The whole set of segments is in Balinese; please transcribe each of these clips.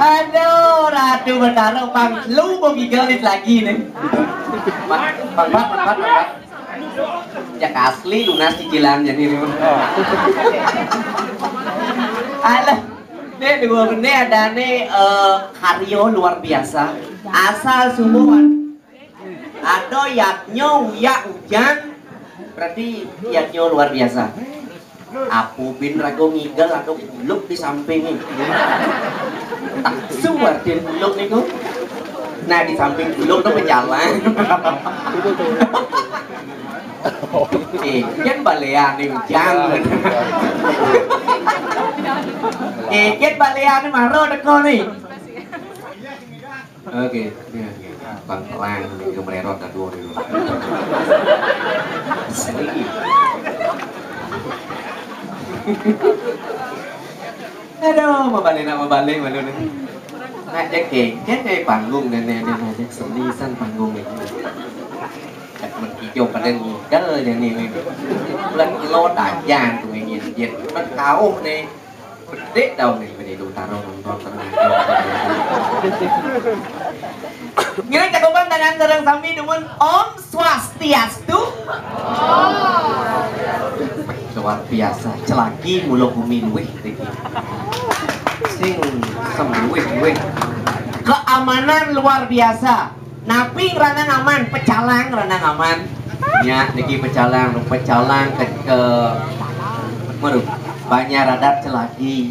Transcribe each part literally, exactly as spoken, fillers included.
Aduh, Ratu Betara pang lu mau gigalit lagi nih. Empat, empat, empat, empat, empat. Jak asli lunas cicilannya nih. Alah, nih dua benih ada nih eh, karyo luar biasa. Asal sumbuhan. Ada yadnyo uyak ujan, berarti yadnyo luar biasa. Apo bin rago ngigel, ada buluk di samping ni. Taksu artin buluk niku. Nah, di samping buluk tu bejalan. Eh, kan balean ni ujan. Eh, kan balean ni maro deko ni. Oke, ya, ya. Bang terang, ini mererot dah dua dulu. Seri. Aduh, mau balik nak mau balik malu ni. Nak jadi kengkeng kayak panggung dan nenek nenek seni san panggung ni. Kat menkijo pada ngidal jadi ni. Bulan kilo tajam tu ini dia. Bulan kauh ni. Bedek tau ni, bedek lu taruh nonton terus. Ngiring cakupan tangan sareng sami dumun Om Swastiastu. Luar biasa, celaki mula bumi luwih niki. Sing sem luwih luwih. Keamanan luar biasa. Napi ranang aman, pecalang ranang aman. Nya niki pecalang, pecalang ke, ke Waduh, banyak radat celaki.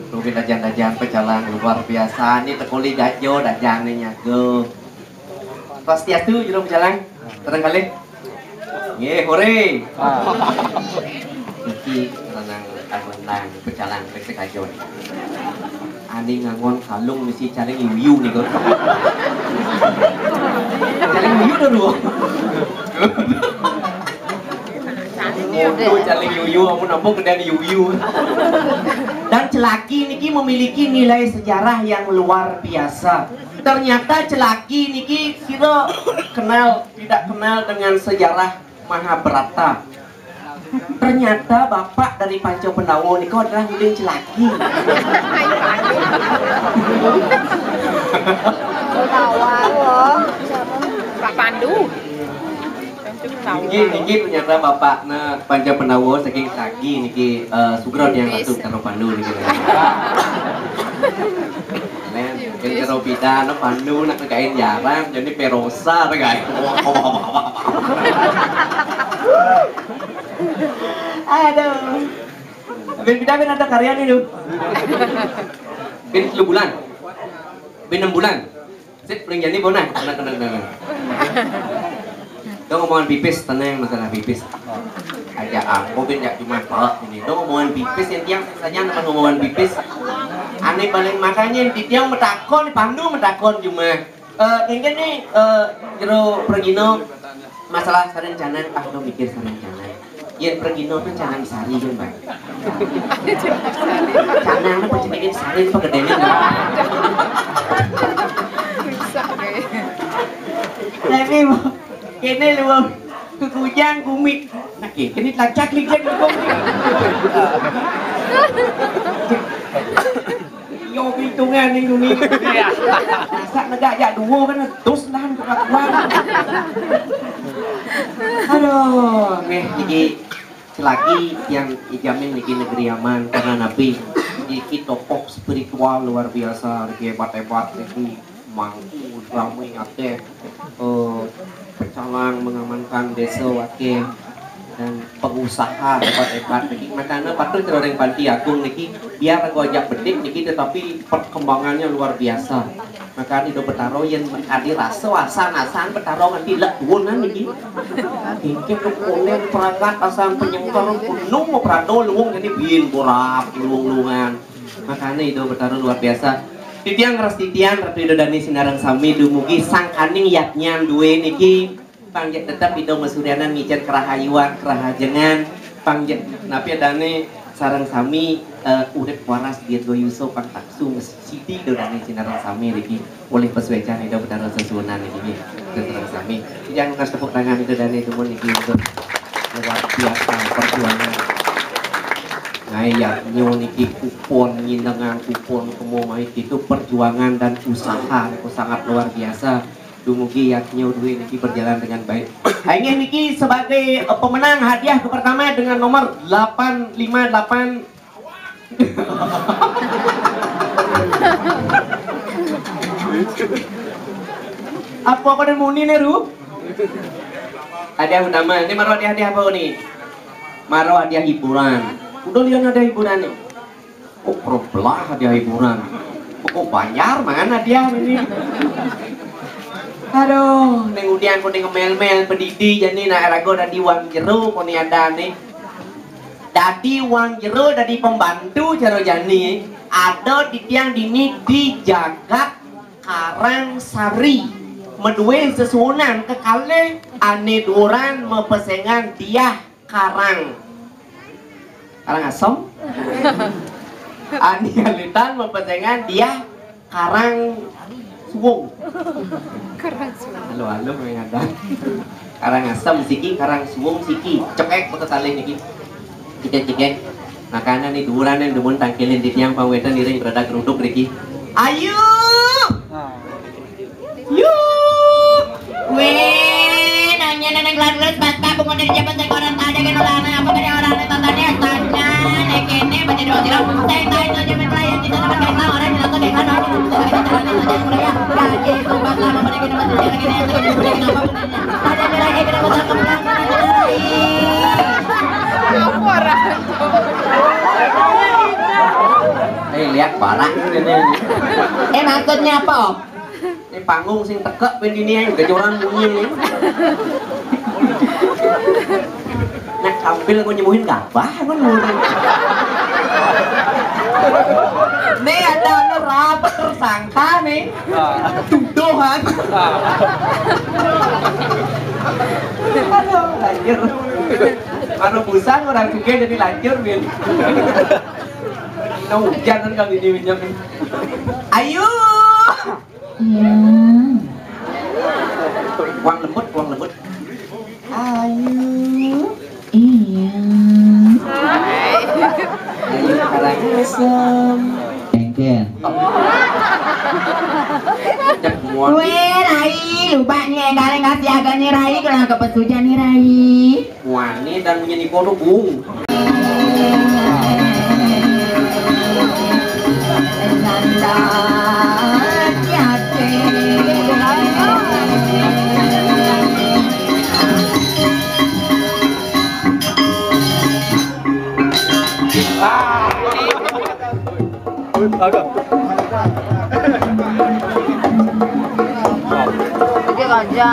Rugi dajan-dajan pecalang luar biasa. Ni tekuli gajo dajan ni nyago. Swastiastu jero pecalang. Terang kali. Nggih, hore. Niki ranang amenang pecalang pek sekajo ni. Ani ngangon kalung misi caling yuyu ni kok. Caling yuyu dulu. Aduh, caling yuyu, ampun ampun kedan yuyu. Dan celaki niki memiliki nilai sejarah yang luar biasa. Ternyata celaki niki kira kenal tidak kenal dengan sejarah Mahabharata. Ternyata bapak dari Panca Pandawa niku adalah uling celaki. Pak Pandu. Niki, niki ternyata bapaknya Panca Pandawa saking celaki niki eh, Sugro yang masuk karo Pandu niki. Nen, yen karo pidana Pandu nak kain jarang, jadi perosa kain. Aduh. Bin pida bin ada karya ni tu. Bin telu bulan. Bin enam bulan. Sip, paling jadi bonah. Tenang, tenang, tenang. Dong omongan pipis, tenang masalah pipis. Aja aku bin jak cuma kok ini. Dong omongan pipis yang tiang saja nama omongan pipis. Aneh paling makanya di tiang metakon, Pandu metakon cuma. Eh, mungkin ni eh, jero pergino masalah sarencana, ah, udah mikir sarencana. Yen pergino tu jangan sari kan, Bang. Jangan apa jenenge sari apa gedene. Tapi kene lu kekujang kumik. Nah, kene lacak nih kan. Yo hitungan ni dunia. Masak negak jak dua kan terus lah kelakuan. Aduh, nggih iki selagi yang dijamin niki negeri aman karena Nabi iki tokoh spiritual luar biasa, niki hebat-hebat niki mangku rame akeh eh, pecalang mengamankan desa wakil dan pengusaha hebat-hebat niki. Makanya patut karo ring Panti Agung niki biar aku ajak bedik niki tetapi perkembangannya luar biasa. Makanya do Betaro yen adi rasa asan-asan Betaro nganti lek tuwunan niki. Ingkih keponen perangkat asan penyengker gunung prado luwung jadi bin borak luwung-luwungan. Makanya itu Betaro luar biasa. Titiang ras titiang Ratu Ida Dane sinareng sami dumugi sangkaning yadnyan duwe niki panggih tetep Ida masuryanan ngicen kerahayuan, kerahajengan, panggih napi dane sareng sami, eh, urip waras dirgayusa pang taksu sidi Ida Dane sinareng sami niki oleh pasuecan Ida Betara sesuunan niki nggih. Sinareng sami. Titiang nunas tepuk tangan Ida Dane dumun niki untuk luar biasa perjuangan. Nah, ya, nyo niki kupon nginengang kupon kemo mai itu perjuangan dan usaha niku sangat luar biasa. Dumugi yadnya duwe niki berjalan dengan baik. Nah, inggih niki sebagai, eh, pemenang hadiah ke pertama dengan nomor delapan lima delapan. Apa kau muni nih, Ru? Hadiah utama. Ini maro hadiah, hadiah apa nih? Maro hadiah hiburan. Udah lihat ada hiburan nih. Oh, belah hadiah hiburan. Kok banjar mana dia ini? Aduh, neng udian kuning mel-mel pedidi jani nak rago dadi wang jero koni ada nih. Dadi wang jero dadi pembantu jero jani. Ada di tiang dini di jagat Karangsari. Medue sesuunan kekalih ane duran mepesengan diah Karang. Karang asem. Ani alitan mepesengan diah Karang suwung. Karang suwung. Halo-halo mengadan. Karang asem siki, Karang suwung siki. Cekek betul kali niki. Cekek-cekek. Makanan nih duran yang demun tangkilin di tiang pangwetan iring berada geruduk niki. Ayu. Yuk. Weh, nanya neneng gelas-gelas bata bunga dari jabat saya orang tadi kan orang apa dari orang yang tadi tanya nekene baca dua kilo. Saya tanya aja main klien kita dapat kayak orang yang nonton kayak orang yang nonton kayak orang yang nonton kayak gaji itu bata apa mereka dapat dari ini yang terjadi mereka apa ada mereka kita dapat kembang. Eh, lihat barang ini. Eh, maksudnya apa? Ini panggung sing tekek ben dini ae gejoran bunyi. Nek tampil aku nyemuhin gabah aku nurun. Nih ada anu rapat tersangka nih. Tuduhan. Aduh, lanjut. Kalau busan orang juga jadi lanjut, Bin. Nah, hujan kan kali ini, hujan. Ayo. Iya. Uang lembut, uang lembut. Ayu. Iya. Ayu Karangasem. Engken. Cek muat. Weh, Rai, lupa nih, enggal kasih agaknya Rai, kena kepesujan nih, Rai. Wani dan menyanyi kono bung. Dia aja.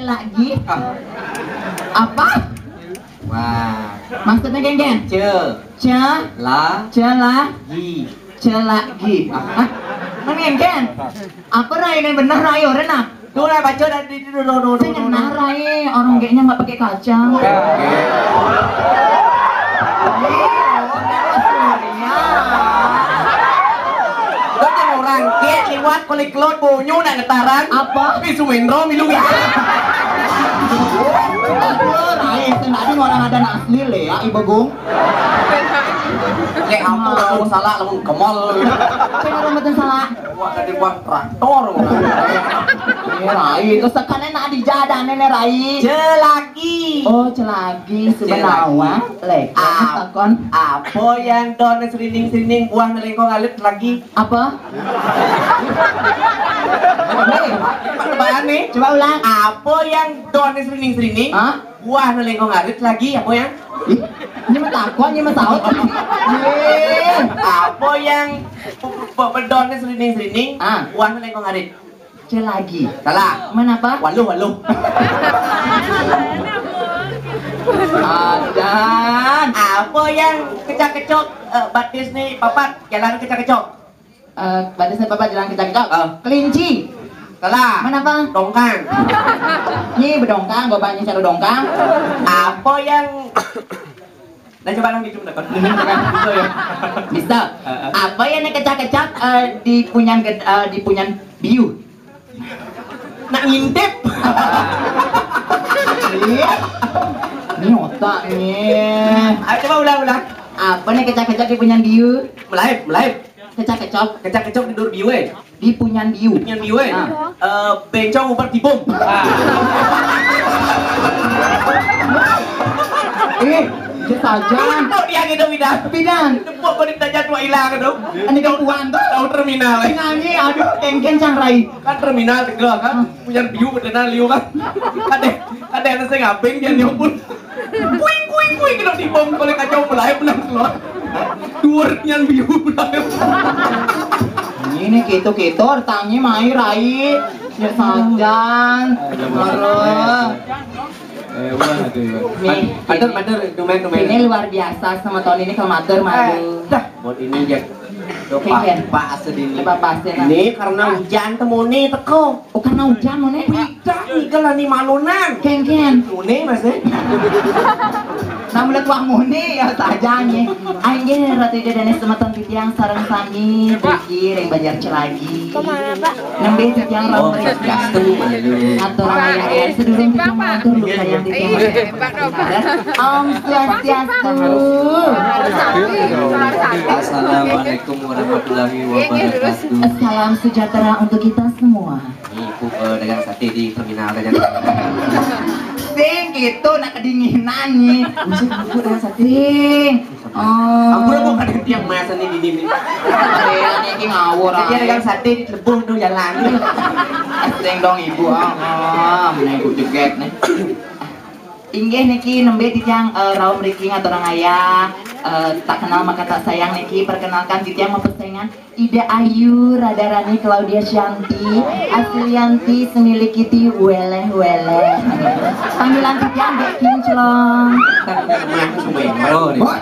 Lagi? Ah. Apa? Wah. Maksudnya geng-geng? Ce. Ce. La. Ce la. Gi. Ce lagi. Ah. Mendingan kan? Apa Rai ini benar Rai orang nak? Tuh lah baca dari itu dulu dulu dulu. Saya ngenah Rai orang kayaknya nggak pakai kacang. Orang kayak liwat kulit kelot bonyo nak getaran. Apa? Tapi Sumendro milu ya. Aduh, Rai, saya nggak ada orang ada nak asli le ya, Ibu Gung. Kayak apa kalau salah lamun ke mall. Saya orang betul salah. Wah, tadi buat traktor. Ini Rai, itu sekarang nak dijada nenek Rai. Celagi. Oh, celagi sebenarnya. Lek. Takon. Apa yang daun serining-serining buah nelengkong alit lagi? Apa? Nih, coba ulang. Apa yang daun serining-serining? Hah? Buah nelengkong alit lagi apa yang? Ih, ini mah takon, ini mah saut. Apa yang bedon serining-serining? Ah. Buah nelengkong alit. Celagi. Salah. Mana apa? Waluh, waluh. Adan. Apa yang kecak-kecok, eh, batis nih papat jalan kecak-kecok? Eh, batisnya bapak jalan kecak-kecok. Ah. Kelinci. Salah. Mana apa? Dongkang. Ini bedongkang, gua banyak cara dongkang. Apa yang Nah, coba dong dicium dekat. Bisa. Heeh. Apa yang kecak-kecak, eh, di punyan ged- eh, di punyan biu? Nak ngintip. Iya. Ini otak nih. Ayo coba ulang ulang. Apa nih kecak-kecak di punyan biu? Melaip, melaip. Kecak-kecok. Kecak-kecok di dur biu eh. Di punyan biu. Punyan biu eh. Ah. Eh, bencong uber tibung. Eh, dia saja. Kok dia gitu bidan? Bidan. Tepuk kok ditajak tua hilang tuh. Ini kan uang tuh. Tahu terminal eh. Nyanyi, aduh, kengken cangrai. Kan terminal tegal kan. Punyan biu bedenah liu kan. Ada ada yang saya ngabing dia nyumpul. Kuing kuing kuing kena tibung kalau kacau mulai benar keluar. Duur nyan biu benar. Ini gitu-gitu, tanya mai Rai. Ya sajan. Aduh. Eh, ulang atuh, Iwan. Nih. Matur, matur, dumen, dumen. Ini luar biasa sama tahun ini kalau matur, eh, malu. Dah, buat ini ya. Tuh, Pak, iya. Pak sedih. Pak, Pak, sedih. Ini karena hujan temune teko. Oh, karena hujan mone? Tidak, ini kan lani malunan. Ken, ken. Mone, Mas, eh? Nah, mulai tuah mone, ya saja nih. Aing Ratu Ida dan semeton titiang sareng sami, Diki, Reng Banjar Celagi. Kemana, Pak? Nembe titiang rauh meriah. Swastiastu, malu. Atur ayah-ayah sedulur titiang matur lumayan titiang. Om Swastiastu. Assalamualaikum warahmatullahi wabarakatuh. Salam sejahtera untuk kita semua. Ibu, eh, dagang sate di terminal aja. Sing gitu, nak kedinginan nih. Bisa ibu dagang sate. Sing. Oh. Ampun, aku kadang tiap masa nih di dinding. Iya, ini ngawur. Dia dagang sate di Telebung tuh jalan. Sing dong ibu, ah, ah, mana ibu jeget nih. Inggih niki nembe titiang, eh, rauh mriki ngaturang ayah, eh, tak kenal maka tak sayang niki perkenalkan titiang mapesengan Ida Ayu Radarani Claudia Shanti Aslianti Seni Likiti Weleh Weleh. Panggilan titiang Dek Kinclong. Mah Sumendro nih. Wah.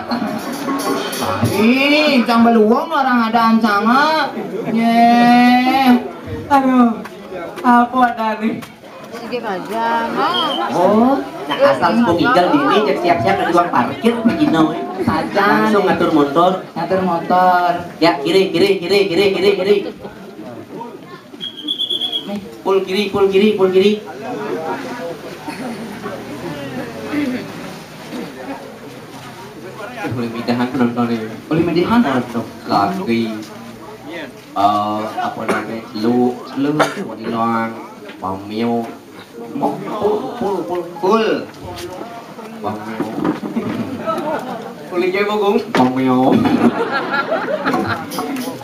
Ih, cang beluong orang ada ancanga. Ye. Aduh, apa ada nih? Sige aja, Mang. Oh, nah, asal sepuluh ginjal di ini, cek siap-siap dari uang parkir, begini, weh. Saja. Langsung ngatur motor. Ngatur motor. Ya, kiri, kiri, kiri, kiri, kiri, kiri. Nih, full kiri, full kiri, full kiri. Boleh pindahan penonton ini. Boleh pindahan? Aduh, lagi. Eh, apa namanya? Lu, lu, mau hilang, mau mio. Mau full, full, full. Full. Mau mio. Full hijau, Bagong. Mau mio.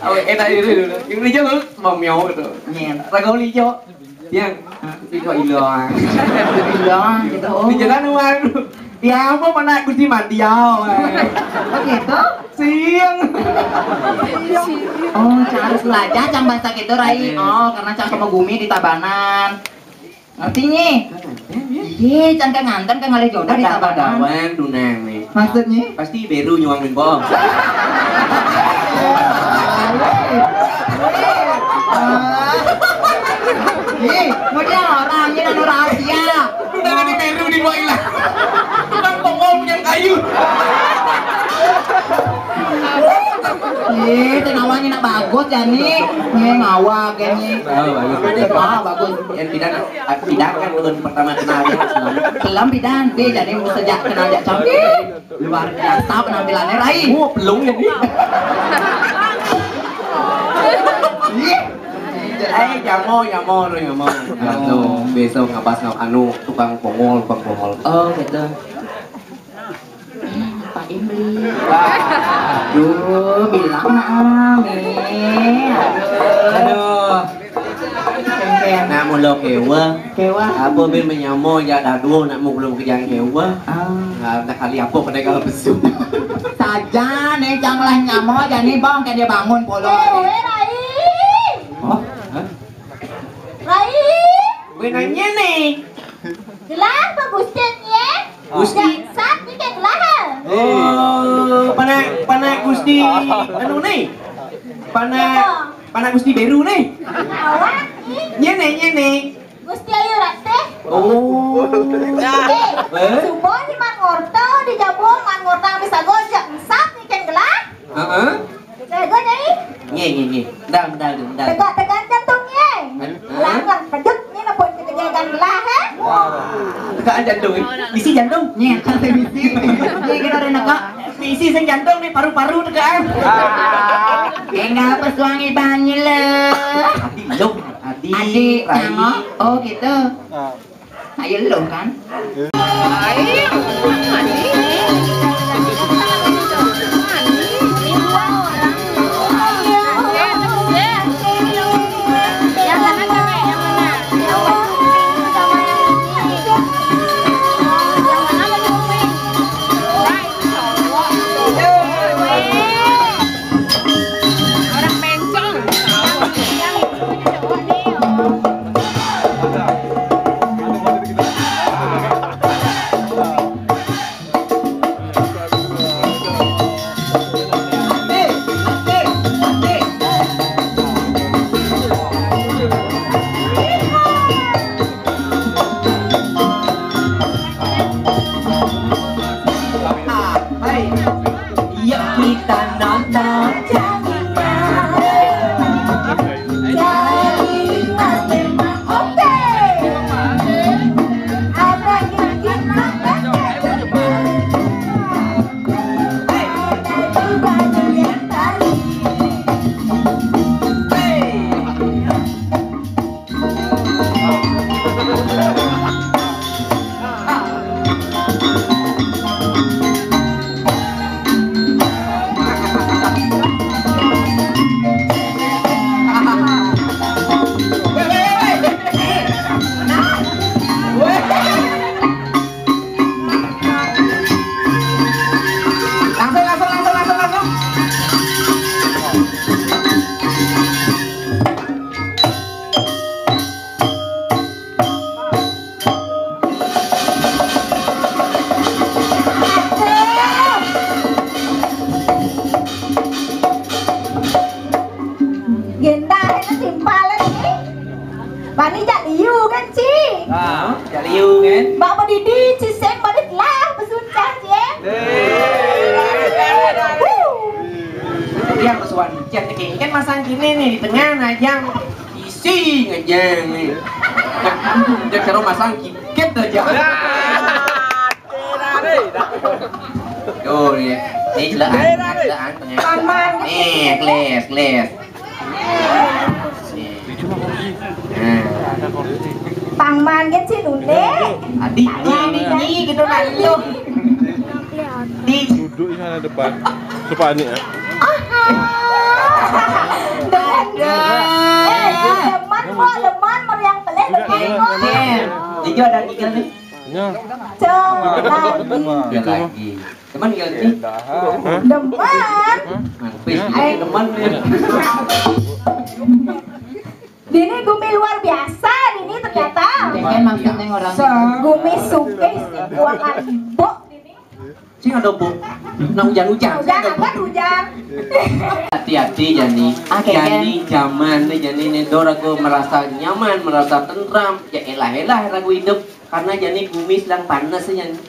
Oh, eh, tadi dulu. Yang hijau, lu, mau mio gitu. Nyen. Raga hijau. Yang, hijau hilang. Hilang gitu. Oh. Di jalan, Wan. Ya, apa mana Gusti Madiau, eh. Oh, gitu? Siang. Oh, cang harus belajar, cang bahasa gitu, Rai. Iya. Oh, karena cang kema gumi di Tabanan. Artinya? Kagak nganten ya? Iya, can kagak nganten, kagak ngalih jodoh di Tabanan. Padawan tunang nih. Maksudnya? Pasti beru nyuang minum. Ih, kemudian orang ini anu rahasia. Udah ada di beru di bawah ilang. Bang Pongol punya kayu. Ih, teh ngawanya nak bagus, Jani. Nih, ngawak, Jani. Oh, bagus, bagus. Ah, bagus. Yang tidak, tidak kan belum pertama kenal ya, selalu. Belum, bidan. Dia jadi sejak kenal jak cantik. Luar biasa penampilannya, Rai. Oh, belum ya, nih. Ih. Eh, nyamo, nyamo, lu nyamo. Nyamo. Besok ngabas ngab anu, tukang pongol, tukang pongol. Oh, gitu. Pak Imli. Aduh, bilang nah, Mi. Aduh. Aduh. Kengkeng. Nah, mula kewa. Kewa. Apa bin menyamo jak dadua nak mu belum kejang kewa. Ah. Nah, nak kali apa pada kalau besuk. Saja nih, janganlah nyamo, jadi bang, kayak dia bangun polo. Eh, Rai. Oh, hah? Rai. Gue nanya nih. Gelah apa Gusti ni, eh? Gusti. Sat ni kan gelah. Oh, panak, panak Gusti anu ni. Panak, panak Gusti Beru ni. Awak ni. Nyene, nyene. Gusti Ayu Ratih. Oh. Eh, eh? Subuh ni man ngorta di jabung, man ngorta bisa gojek. Sat ni kan gelah. Heeh. Jago, Nyai? Nggih, nggih, nggih. Ndal, ndal, ndal. Tegak-tegak jantung, Nyai. Hah? Langgang kejut, Nyai, nepun ketegangan gelah, eh? Wah. Tegaan jantung, eh? Isi jantung? Nyai, kata bisi. Nyai, kita udah negak. Isi sing jantung nih, paru-paru tegaan. Enggak, pesuangi banyi le. Adi, lo. Adi, Adi, Rai. Sama. Oh, gitu. Ah. Ayo lo kan. Yuk kita nonton Jaringan. Jaringan memang oke. Ada gigit, ada kedepan. Ada juga yang tarik. Langsung, langsung, langsung, langsung, langsung. Gendah itu timpal ni. Bani jak liu kan, Ci? Ah, jak liu kan? Bak bedidi, Ci, sing bani telah besuncah, Ci, eh? Wuh. Yang besuan chat ni kan masang kini ni di tengah nah, yang isi ngejeng ni. Dia kira masang kiket aja. Tuh ni. Ni celaan, celaan tengah. Paman. Ni, kelas, kelas. Ni. Nah. Paman kan si Nune. Adik ni, ni, ni, gitu lah lu. Di. Duduk di sana depan. Sepanik, eh. Demen. Eh, demen kok, demen meriang pelih, demen kok. Ni. Ijo ada tiga ni. Ya. Cok, lagi. Dia lagi. Teman gila sih. Hah? Demen. Nah, pis, eh, demen nih. Dini gumi luar biasa, Dini ternyata. Kene maksudnya orang. Gumis sugih sing kuat lan embuk. Sing ada, Bu. Nah, hujan-hujan. Hujan apa hujan? Hati-hati jani. Oke, jani kan. Zaman nih jani nih dor aku merasa nyaman, merasa tentram. Ya elah-elah aku hidup karena jani bumi sedang panas nih jani.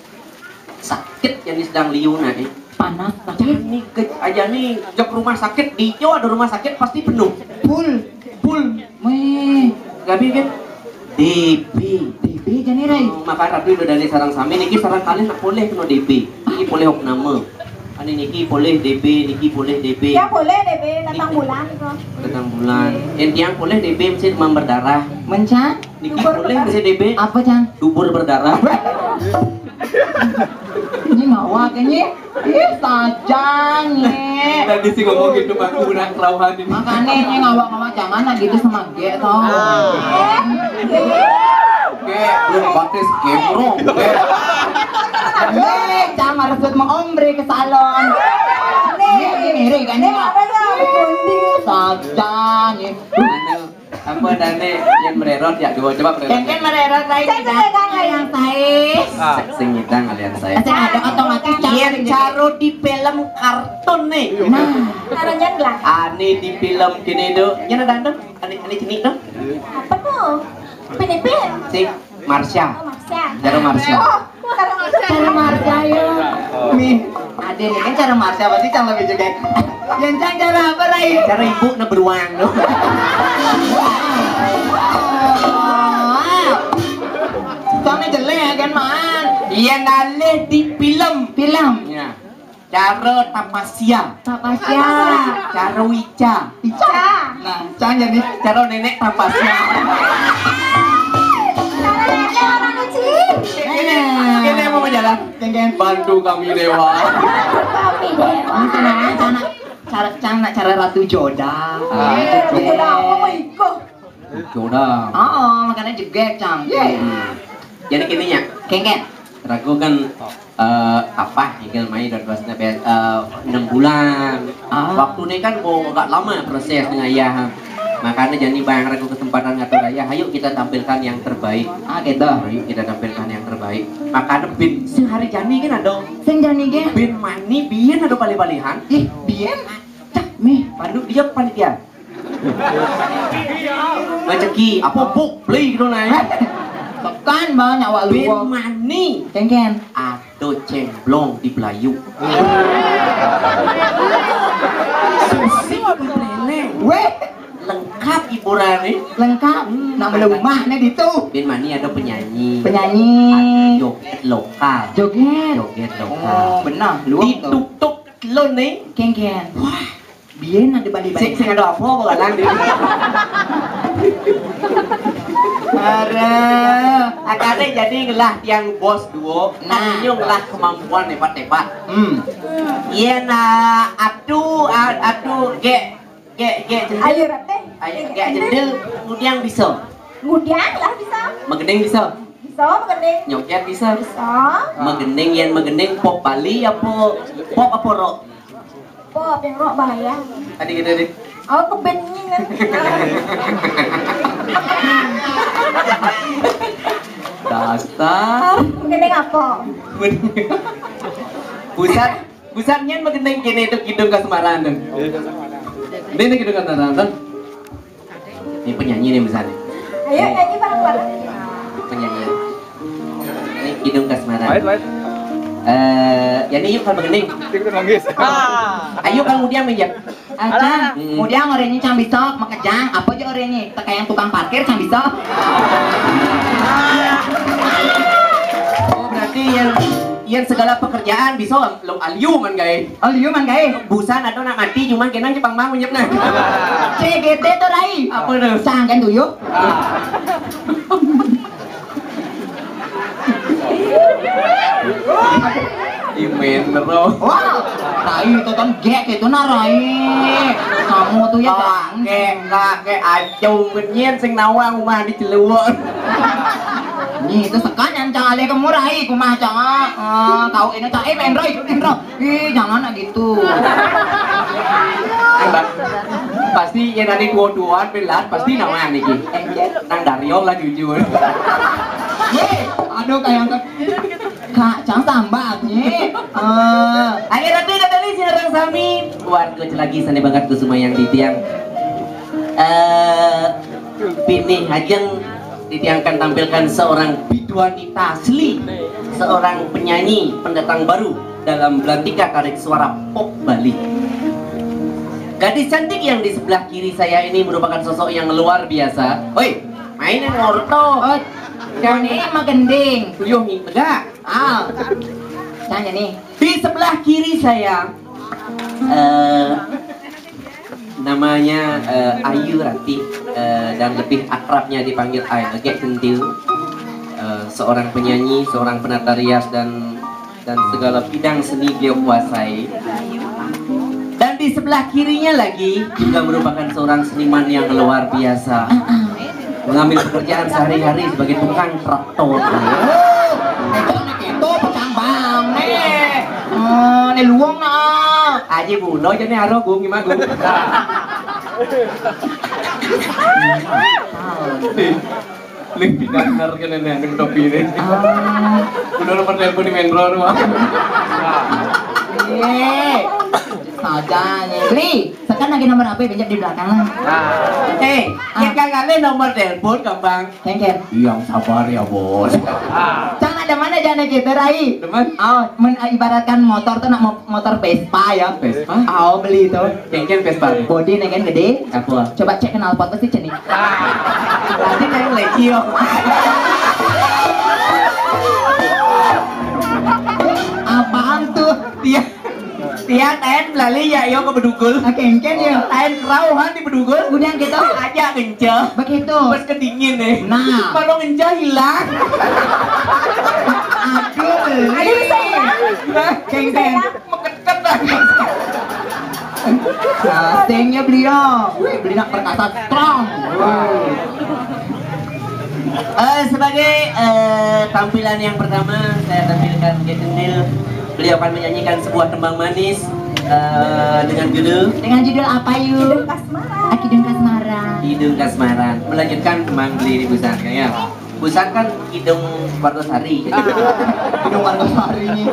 Sakit jani sedang liu nah nih. Panas sakit. Jani ke aja nih jok rumah sakit di Jawa ada rumah sakit pasti penuh. Full, full. Weh. Gabi kan? D B. D B jani rai. Oh, maka Ratu Indo Dani sarang sami niki sarang kalian nak boleh kena D B. Niki boleh opname. Ani niki boleh D B, niki boleh D B. Ya boleh D B, datang bulan itu. Datang bulan. Yang tiang boleh D B mesti demam berdarah. Mencan? Niki boleh mesti D B. Apa, Cang? Dubur berdarah. Ini ngawak ini. Ih, sajang ye. Tadi sih ngomong gitu aku nak kerauhan ini. Makanya ini ngawak-ngawak jangan lah gitu sama ge toh. Oke, belum batis gemrong. Ye, jangan harus buat mengombre ke salon. Ini ini ri kan ini. Sajang ye. Apa dane yang mererot ya dua coba mererot. Yang kan mererot lain. Saya sudah kan yang saya. Sing nyidang kalian saya. Saya ada otomatis yang caro di film kartun nih. Nah, caranya lah. Ani di film gini do. Nyana dandem. Ani ani jenik do. Apa tuh? Pinipin. Si Marsha. Oh, Marsha. Cara Marsha. Oh, cara Marsha. Cara Marsha ya. Mi, ada nih kan cara Marsha pasti cara lebih juga. Yang cang cara apa rai? Cara ibu na beruang tu. Soalnya jelek kan man. Iya nalih di film. Film. Ya. Cara tapasia. Tapasia. Cara wica. Ica. Nah, cang jadi cara nenek tapasia. Ini, ini mau jalan. Kengken. Bantu kami dewa. Kami dewa. Ini tenang aja, anak. Cara cang nak cara ratu joda. Ah, joda apa mau ikut? Joda. Oh, makanya juga cang. Iya. Jadi kini ya. Kengken. Ragu kan eh, apa tinggal main dan bahasanya be- eh, enam bulan. Ah. Waktu ini kan mau agak lama proses dengan ayah. Makanya jadi bayang ragu kesempatan ngatur ayah. Ayo kita tampilkan yang terbaik. Ah gitu. Ayo kita tampilkan yang terbaik. Makanya bin sing hari jani kan ada. Sing jani ke? Bin mani bin ada bali-balihan. Ih, bien? Cak mih. Pandu dia panitia. Rezeki apa buk beli gitu nah. Tekan banyak wak lu. Bin mani. Kengken. Atau cemblong di Belayu. Susi di Plele. Weh. Lengkap hiburan nih. Lengkap. Hmm, nak belum mah nih ditu. Bin mani ada penyanyi. Penyanyi. Ada joget lokal. Joget. Joget lokal. Oh, benar. Luang di tuh. Tuk-tuk lo nih. Kengken. Wah. Bien ada bali-bali. Sing sing ada apa kok galang di. Aduh, akade jadi ngelah tiang bos duo, nah. Kan ngelah kemampuan hebat-hebat. Hmm. Iya nah, atu a- atu ge ge ge jendil. Ayo rate. Ayo ge jendil kemudian bisa. Ngudiang lah bisa. Megending bisa. Bisa megending. Nyoket bisa. Bisa. Megending yang megending pop Bali apa pop apa rock? Pop yang rock bahaya. Tadi kita deh. Oh kebeningan. Dasar. Megending apa? Buset, buset nyen megending kene itu kidung kasmaran tuh. Ini nih kidung kasmaran tuh. Ini penyanyi nih misalnya. Ayo nyanyi bareng-bareng. Penyanyi. Ini kidung kasmaran. Lain, lain. Eh, ya ini yuk kalau begini. Ikut manggis. Ayo kalau dia minjam. Aja, kemudian orangnya cang bisa makejang, apa aja orangnya? Teka yang tukang parkir cang bisa. Oh, berarti yang yang segala pekerjaan bisa lo aliu man gae. Oh, liu man gae. Busan atau nak mati cuman kena Jepang mang nyep nah. C G T tuh rai. Apa tuh? Sangkan tuh yuk. Imen ro. Wah, rai itu kan gek itu nah rai. Kamu tuh ya bang. Kakek, kakek acung nyen sing nawang rumah di Cilegon. Ih, itu sekan yang cang alih ke murah, ih, kumaha cang, ah, kau ini cang, eh, Mendro, ih, Mendro, ih, jangan nak gitu. Pasti yang tadi dua-duaan pelat, pasti nama niki. Nang Dario lah jujur. Weh, aduh, kayak ke-, Kak, cang sambat nih. Eh, akhir nanti kata ini si orang sami. Warga lagi sana banget kusumayang di tiang. Eh, Pinih Hajeng, titiang akan tampilkan seorang biduanita asli, seorang penyanyi pendatang baru dalam belantika tarik suara pop Bali. Gadis cantik yang di sebelah kiri saya ini merupakan sosok yang luar biasa. Woi, main yang ngorto. Oh, yang ini mah gending. Tuyuh nih, tegak. Ah, tanya nih. Di sebelah kiri saya, eh, namanya, eh, Ayu Ratih, eh, dan lebih akrabnya dipanggil Ayu Gek Centil. Eh, seorang penyanyi, seorang penata rias, dan dan segala bidang seni beliau kuasai. Dan di sebelah kirinya lagi juga merupakan seorang seniman yang luar biasa, mengambil pekerjaan sehari-hari sebagai tukang traktor. Oh, itu nih, itu pecang bang nih. Oh, ini luang nah. Aji bulo aja nih, aro gung gimana gung. Nih, nih tidak benar kan ini, anu topi ini. Ah. Udah nomor telepon di Menro rumah. Iya. Saja nih. Beli, sekarang lagi nomor apa, pinjam di belakang lah. Eh, ah, kita kali nomor telepon gampang. Thank you. Yang sabar ya, Bos. Cang, ada mana jane kita, Rai? Demen? Oh, men-, ibaratkan motor tuh nak mo-, motor Vespa ya. Vespa? Oh, beli itu. Kengken Vespa. Bodi nih kan gede. Apa? Coba cek knalpot pasti cenik. Berarti kayak Lexio. Apaan tuh? Dia, dia taen lali ya, yo ke bedugul. Ah, kengken ya. Taen kerauhan di bedugul. Udah gitu. Aja kenceng. Begitu. Pas kedingin nih. Nah. Kalau kenceng hilang. Aduh, beli. Ayo bisa hilang. Hah? Kengken. Mekeket lagi. Asingnya beliau. Wih, beli nak perkasa strong. Eh, sebagai, eh, tampilan yang pertama, saya tampilkan Gek Kendil. Beliau akan menyanyikan sebuah tembang manis, eh, dengan judul. Dengan judul apa, Yu? Kidung Kasmaran. Ah, Kidung Kasmaran. Kidung Kasmaran. Melanjutkan tembang beli di Busan, ya. Busan kan Kidung Wartosari. Kidung Wartosari nih.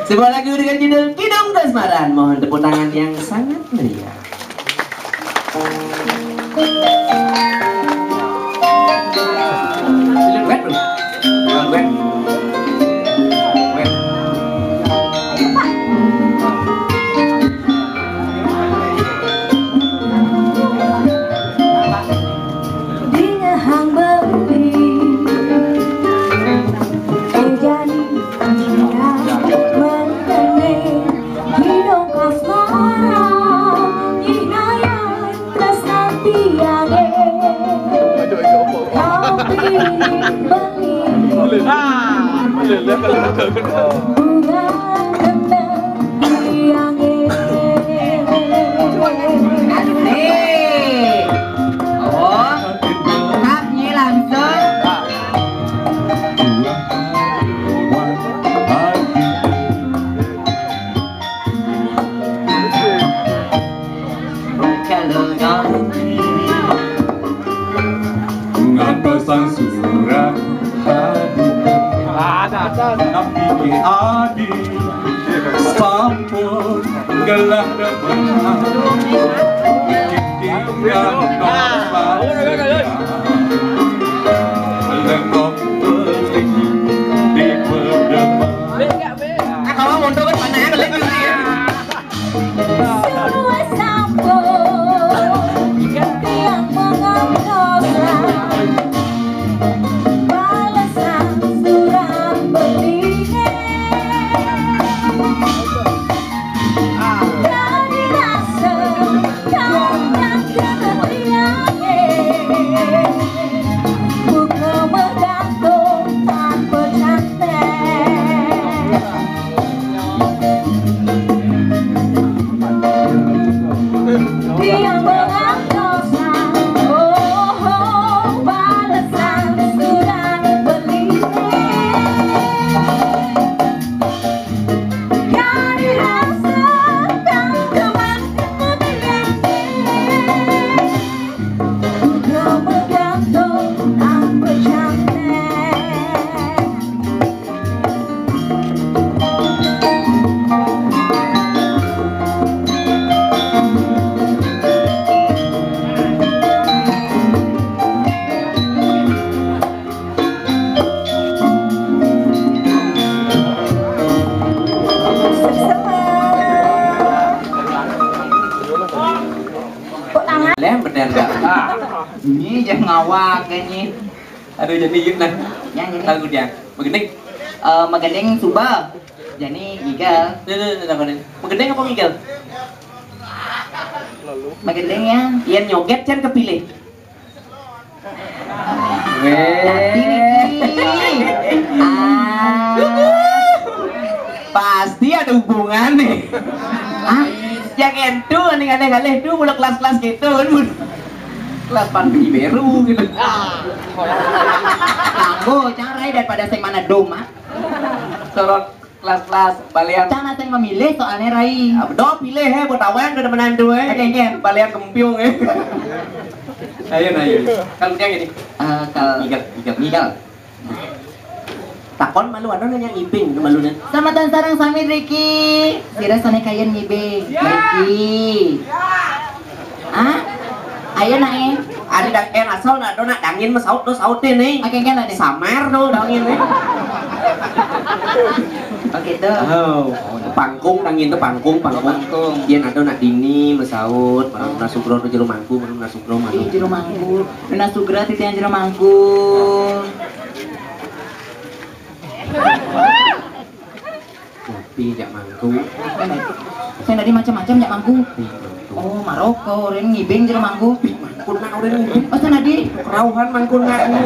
Sebuah lagu dengan judul Kidung Kasmaran. Mohon tepuk tangan yang sangat meriah. Duet, bro. Duet. Duet. Dingehang beli. Ejani. Asik. Oh, ungkapnya langsung. Kalau kau ngantosan surah hadi, tapi adi sampun gelah depan. Tinggal nomor lengkok beli di berdepan. Ah, kamu mundur kan, mana yang lagi? Suwe sampun tiang mengangkasa balesan surat beline. Dari rasa kau dan kemenangan. Lem bener dah. Ah, ini jangan ngawak ini. Aduh, jadi yuk nah. Yang ini. Lagu dia. Begending. Eh, magending suba. Jani ngigel. Nih, nih, nih, nih, nih. Magending apa ngigel? Magending ya. Yang nyoget kan kepilih. Weh. Nanti Niki. Ah. Pasti ada hubungan nih. Ah, yang itu aneh-aneh kali itu mulai kelas-kelas gitu kan. Kelas panti baru gitu. Kanggo cara daripada sing mana doma. Sorot kelas-kelas balian. Cara sing memilih soalnya Rai. Ah, bedo pilih he buat awan ke demenan tu he. Oke, oke. Balian kempiung he. Ayo, ayo. Kalau dia gini. Eh, kal Miguel, Miguel, Miguel. Takon malu ada nanya ngibing ke malunya. Selamat datang sarang sami Ricky. Sira sana kayan ngibing. Ricky. Ah? Ayo naik. Ari dak en asal nak do nak dangin mah saut do saut deh nih. Oke kan ada. Samar do dangin nih. Oke tuh. Oh, pangkung dangin tuh pangkung pangkung. Pangkung. Dia nak do nak dini mesaut, mana sugro tuh jero mangku, mana sugro mangku. Ih, jero mangku. Mana sugra titian jero mangku. Kopi jak mangku. Saya tadi macam-macam jak mangku. Kopi mangku. Oh, Maroko, orang ngibing jero mangku. Kopi mangku nak orang ngibing. Oh, saya tadi. Kerauhan mangku nak ini.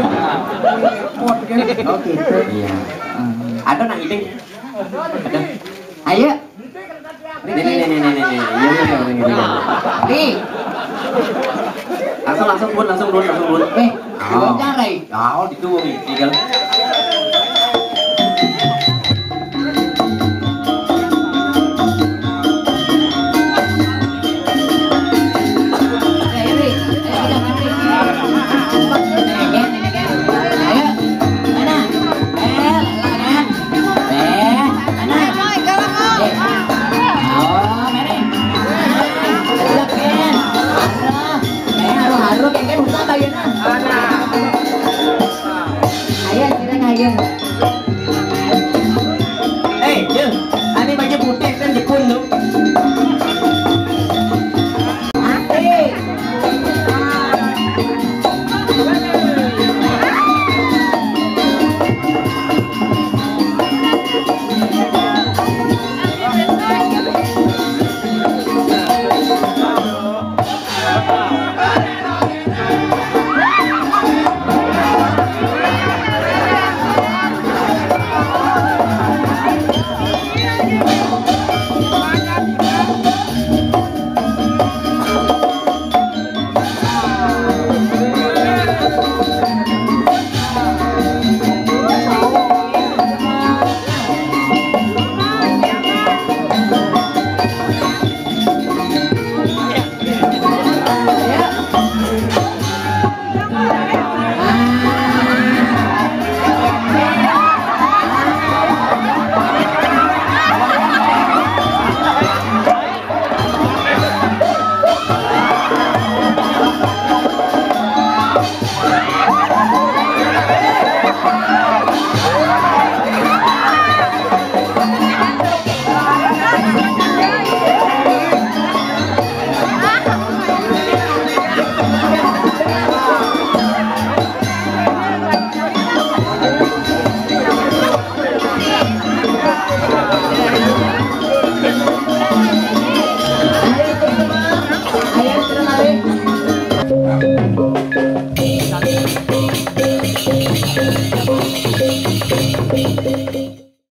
Repot kan. Oh, gitu. Iya. Hmm. Ada nak ngibing? Ada. Ayo. Nih, nih, nih, nih, nih, nih. Iya, iya, iya, orang ngibing. Nih. Langsung, langsung pun, langsung pun, langsung pun. Eh, oh. Jangan, Rai. Oh, gitu, nih. Tinggal.